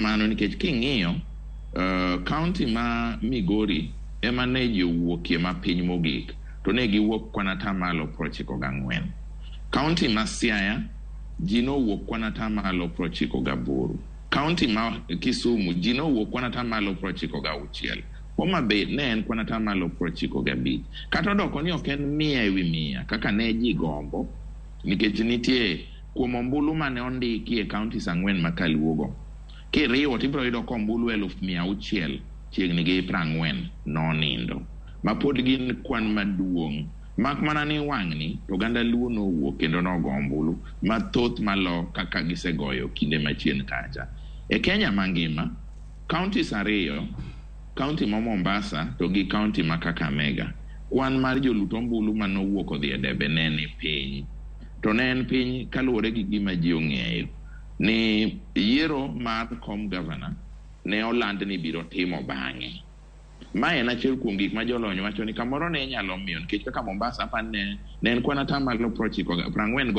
kamano nikech king'iyo county ma Migori ema ne ji owuokie mapiny mogik to ne giwuok kwan atamalo 94. County ma Siaya ji nowuok kwan atamalo 98. County ma Kisumu ji nowuok kwan atamalo 96. Homa Bay ne en kwan atamalo 95. Kata odoko ni ok en 100% kaka ne ji gombo nikech nitie kuom ombulu mane ondiki e counties 4 ma kaluogo. Kiriwo tibiro yudo ka ombulu 600,000 chiegni gi 40 nonindo. Ma pod gin kwan maduong'. Mak mana ni wang'ni to oganda Luo nowuok kendo nogo ombulu mathoth malo kaka gisegoyo kinde machien kacha. E Kenya mangima, counties 2, county ma Mombasa to gi county ma Kakamega, kwan mar jolut ombulu manowuok odhi e debe ne ni piny. To ne en piny kaluwore gi gima ji ong'eyo ni yiero mar kom governor ne oland ni biro timo bang'e. Ma en achiel kuom gik ma jolony wacho ni kamoro ne nyalo miyo nikech kaka Mombasa apani ne en kwan atamalo 94.